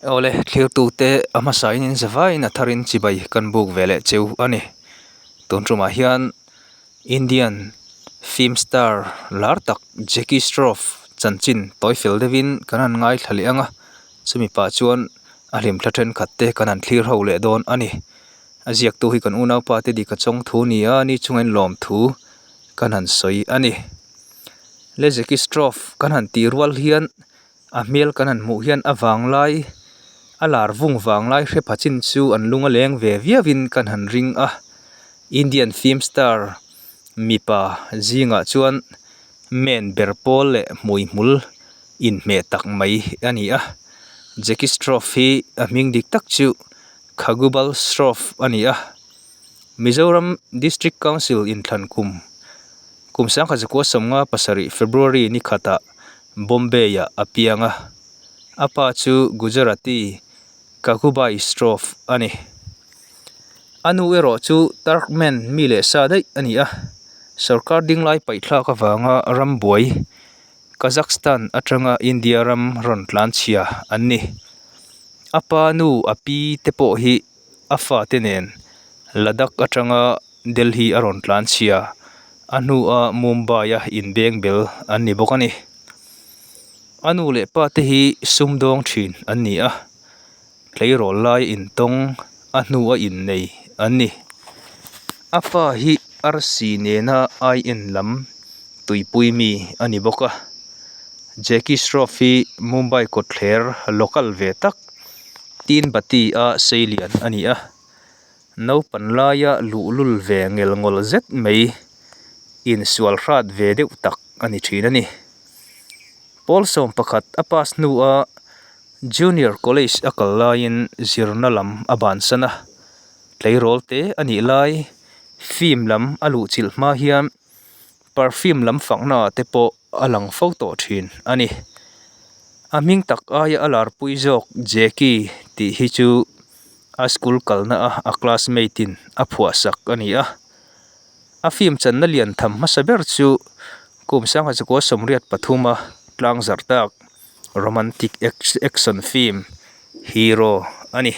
Awle, thlirtute a hmasain in zavaiin a tharin chibai kan buk ve leh cheu a ni. Tun tumah hian Indian film star lar tak Jackie Shroff chanchin tawi fel deuhin kan han ngaithla leh ang a, chumi pah chuan a hlimthla thenkhat te kan han thlir ho leh dawn a ni. A ziaktu hi kan unaupa te dik a chawng thu ni a, ni chungin lawmthu kan han sawi a ni. Le Jackie Shroff kan han tih rual hian A hmel kan han hmuh hian a vanglai a lar vung vanglai hre pha chin chu an lung a leng ve viau in kan han ring a Indian film star mipa zingah chuan men ber pawl leh hmuihmul inhmeh tak mai a ni a Jackie Shroff hi a hming dik tak chu Khagubal Shroff a ni a. Mizoram District Council inthlan kum kum sangkhat zakua sawmnga pasarih February ni khatah Bombay-ah a piang a, a pa chu Gujarati Kakubai Shroff a ni. A nu erawh chu Turkmen mi leh sa daih a ni a, sorkar dinglai paihthlak avanga rambuai Kazakhstan atanga India ram rawn tlanchhia an ni. A pa nu a pi te pawh hi A fate nen Ladakh atanga Delhi a rawn tlan chhia, a hnua Mumbai-a inbeng bel an ni bawk a ni. A nu leh pa te hi sumdawng thin an ni a, tleirawl lai intawng a hnua innei an ni. A pa hi arsi nena aien lam tuipui mi a ni bawk a. Jackie Shroff hi Mumbai kawtthler local ve tak Tin Bati a sei lian a ni a, naupan laia luhlul ve ngel ngawl zet mai insual hrat ve deuh tak a ni thin a ni. Pawl sawm pakhat a pass hnua Junior College a kal laiin zirna lam a bansan a, tleirawl te a nih lai film lam a luhchilh hma hian perfume lam fakna ah te pawh a lang fo tawh thin a ni. A hming tak aia a larpui zawk Jackie tih hi chu a school kalna a a classmate in a phuah sak a ni a. A film channa lian tham hmasa ber chu kum sangha chakua sawmriat pathuma tlang zarh tak romantic action film Hero a ni.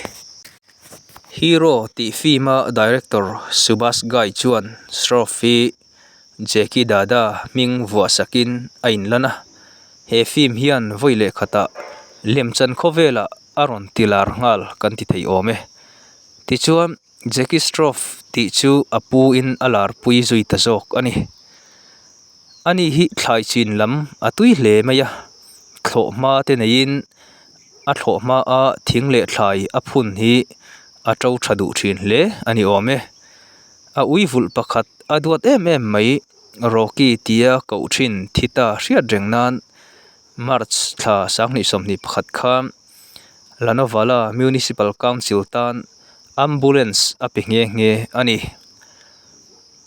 Hero tih film a director Subhash Ghai chuan Shroff hi Jackie Dada hming vuah sakin a inlan a, he film hian vawi leh khatah lemchan khawvelah a rawn ti lar nghal kan ti thei awm e. Tichuan Jackie Shroff tih chu a pu in a larpui zui ta zawk a ni. Ani hi thlai chin lam a tui hle mai a, thlawh hma te neiin a thlawh hma a thing leh thlai a phun hi a to tha duh thin hle a ni awm e. A ui vulh pakhat a duat em em mai Rocky tia koh thin thi ta hriat reng nan March thla sanghnih sawmhnih pakhat khan Lanovala Municipal Council tan Ambulance a pe nghe nghe a ni.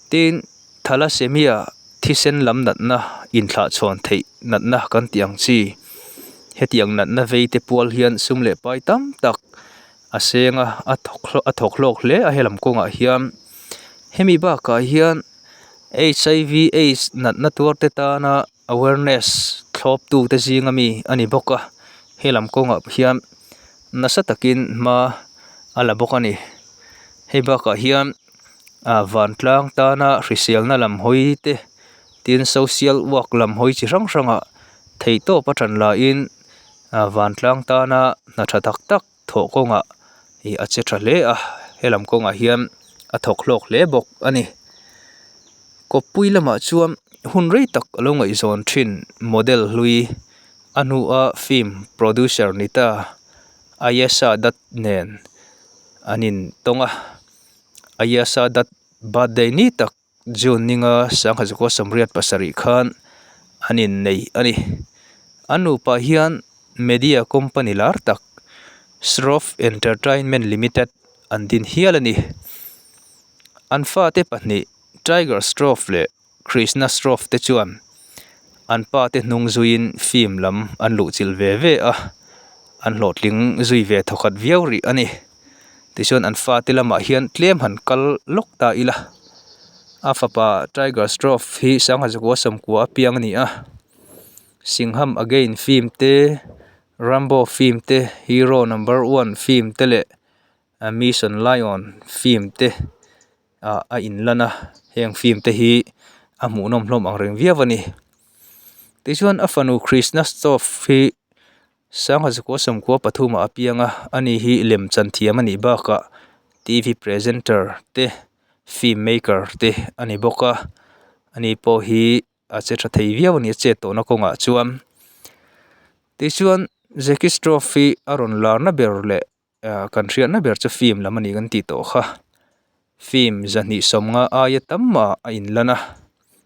Tin. Thalassemia, thisen lam natna, inthlahchhawn theih natna kan tih ang chi. Hetiang natna vei te pual hian sum leh pai tam tak a seng a, a thawk a thawk hlawk hle a helam kawngah hian. Hemi bakah hian HIV AIDS natna tuar te tana awareness thlawp tu te zinga mi a ni bawk a, helam kawngah hian nasa takin hma a la bawk a ni. Hei bakah hian ah vantlang tana hriselna lam hawi te tin social work lam hawi chi hrang hrangah theihtawp a tan laiin ah vantlang tana hna tha tak tak thawh kawngah ih a che tha hle a helam kawngah hian a thawk hlawk hle bawk a ni. Kawppui lamah chuan hun rei tak a lo ngaihzawn thin model hlui a hnua film producer ni ta Ayesha Dutt nen an intawng a Ayesha Dutt birthday ni tak June ninga sangha zakua sawmriat pasarih khan an innei a ni. An nupa hian media company lar tak Shroff Entertainment Limited an din hial a ni. An fate pahnih Tiger Shroff leh Krishna Shroff te chuan an pa te hnung zuiin film lam an luhchilh ve ve a, an hlawhtling zui ve thawkhat viau rih a ni. Tichuan an fate lamah hian tlem han kal lawk ta ila. A fapa Tiger Shroff hi sangha zakua sawmkua a piang a ni a. Singham Again film te. Rambo film te hero number one film te leh mission lion film te ah a in lan a heng film te hi a hmuhnawm hlawm ang reng viau a ni tichuan a fanu Krishna shroff hi sangha zakua sawmkua pathum ah a piang a ani hi lem chan thiam a nih bakah t v presenter te film maker te a ni bawk a ani pawh hi. a che tha thei viau a ni a chet tawhna kawngah chuan tichuan Jackie Shroff hi a rawn larna ber leh ah kan hriatna ber chu film lam a ni kan tih tawh kha film zahnih sawmnga aia tam mah a inlan a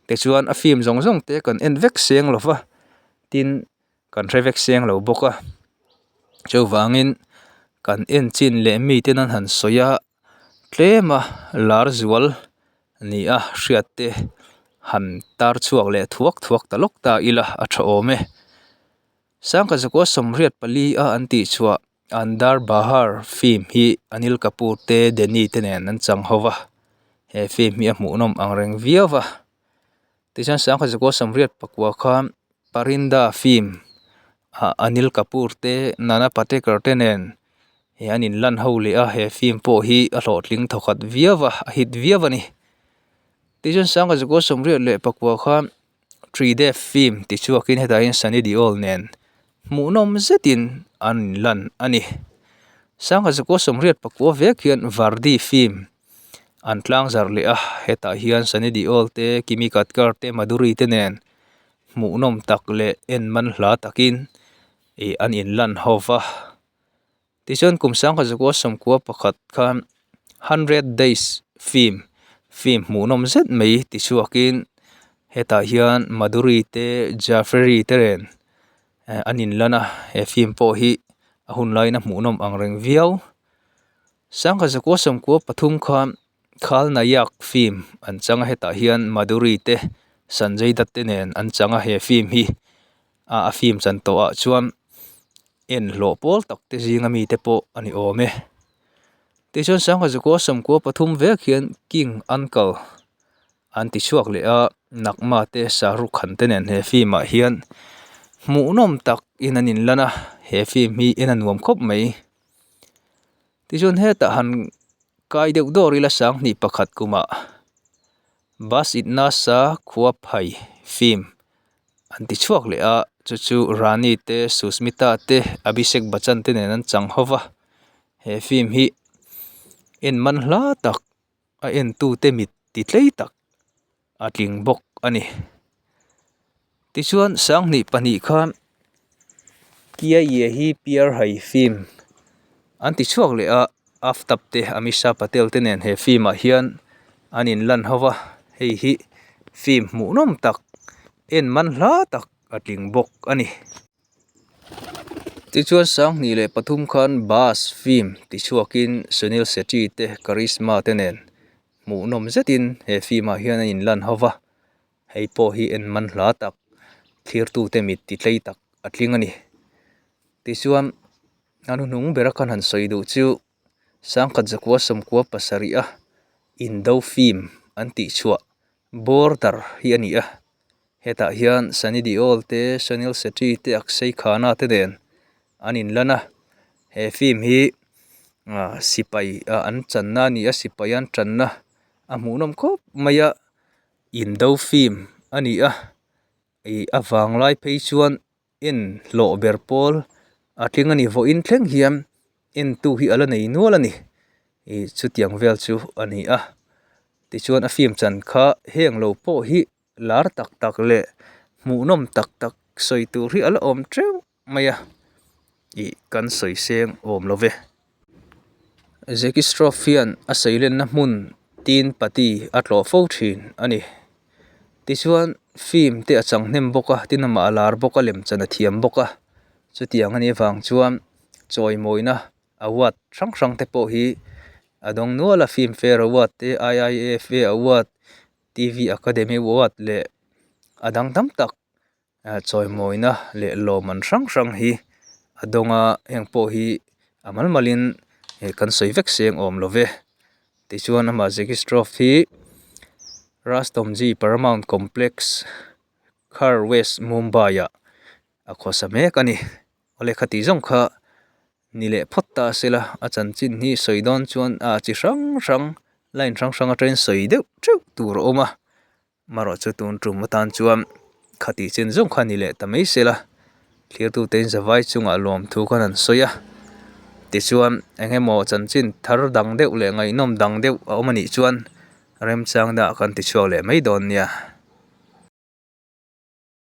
tichuan a film zawng zawng te kan en vek seng lo va tin kan hre vek seng lo bawk a chuvangin kan en chin leh mite an han sawi a. Tlema lar zual ni a hriat te han tar chhuak leh thuak thuak ta lawk ta ila a tha awm e. Sangkhat zakua sawmriat pali a an tih chhuah Andar Bahar film hi Anil Kapoor te Danny te nen an chang ho va, he film hi a hmuhnawm ang reng viau va. Tichuan sangkhat zakua sawmriat pakua khan Parinda film ah Anil Kapoor te Nana Patekar te nen he an in lan ho leh a he film pawh hi a hlawhtling thawkhat viau a a hit viau a ni tichuan sangkhat zakua sawmriat leh pakua khan Tridev film ti chhuakin hetah hian Sunny Deol nen hmuhnawm zetin an in lan a ni sangkhat zakua sawmriat pakua vek hian Vardi film an tlang zarh leh a hetah hian Sunny Deol te Kimi Katkar te Madhuri te nen hmuhnawm tak leh en man hla takin ih an in lan ho va tichuan kum sangkhat zakua sawmkua pakhat khan hundred days film film hmuhnawm zet mai tichhuakin hetah hian Madhuri te Jaferi te nen eh an in lan a he film pawh hi a hun laiin a hmuhnawm ang reng viau sangkhat zakua sawmkua pathum khan Khalnayak film an chang a hetah hian Madhuri te Sanjay Dutt te nen an chang a he film hi. a a film chan tawh ah chuan en hlawh pawl tak te zinga mi te pawh a ni awm e tichuan sangha zakua sawmkua pathum vek hian king uncle an ti chhuak leh a nagma te shahrukh khan te nen he film ah hian hmuhnawm tak in an in lan a he film hi en a nuam khawp mai tichuan hetah han kai deuh dawr ila sanghnih pakhat kumah bus itna sa khua phai film. An ti chhuak leh a, chu chu Rani te, Susmita te, Abhishek Bachchan te nen an chang ho va. He film hi en man hla tak a entute mit ti tlei tak a tling bawk a ni. Tichuan Sanghnih pahnih khan Kia Ye Hi Pyar Hai film an ti chhuak leh a, Aftab te Amisha Patel te nen he film ah hian an inlan ho va, hei hi film hmuhnawm tak en man hla tak a tling bawk a ni. Tichuan Sanghnih leh pathum khan Bus film ti chhuakin Sunil Shetty te Karisma te nen hmuhnawm zetin he film ah hian an inlan ho va, hei pawh hi en man hla tak thlirtute mit ti tlei tak a tling a ni. Tichuan a hnuhnung bera khan han sawi duh chu sangkhat zakua sawmkua pasarih a indo film an tih chhuah border hi a ni a hetah hian Sunny Deol te Sunil Shetty te Akshay Khanna te nen an inlan a he film hi ah sipai ah an channa a ni a sipai an tanna a hmuhnawm khawp mai a indo film a ni a ih a vanglai phei chuan. En hlawh ber pawl a tling a ni vawiin thleng hian en tu hi a la nei nual a ni ih chutiang vel chu a ni a tichuan a film chan kha heng lo pawh hi lar tak tak leh hmuhnawm tak tak sawi tur hi a la awm teuh mai a ih kan sawi seng awm lo ve. Jackie Shroff hian a sawi lenna hmun tin pati a tlawh fo thin a ni. Tichuan film te a chang hnem bawk a tin amah a lar bawk a lemchan a thiam bawk a chutiang a nih avang chuan chawimawina award hrang hrang te pawh hi a dawng nual a filmfare award te I_I_F_A award T_V academy award leh a dang tam tak. Chawimawina leh lawmman hrang hrang hi a dawng a heng pawh hi a mal malin kan sawi vek seng awm lo ve tichuan amah Jackie Shroff hi Rustomjee Paramount Complex Khar West Mumbai ah a khawsa mek a ni. Awle khati zawng kha ni leh phawt ta a sela, a chanchin hi sawi dawn chuan a chi hrang hrang line hrang hrang atangin sawi deuh theuh tur a awm a, marawh chu tun tum atan chuan khati chin zawng kha ni leh ta mai sela, thlirtute in zavai chungah lawmthu khan an sawi a, tichuan eng emaw chanchin thar dang deuh leh ngaihnawm dang deuh a awm a nih chuan remchang dah kan ti chhuak leh mai dawn nia.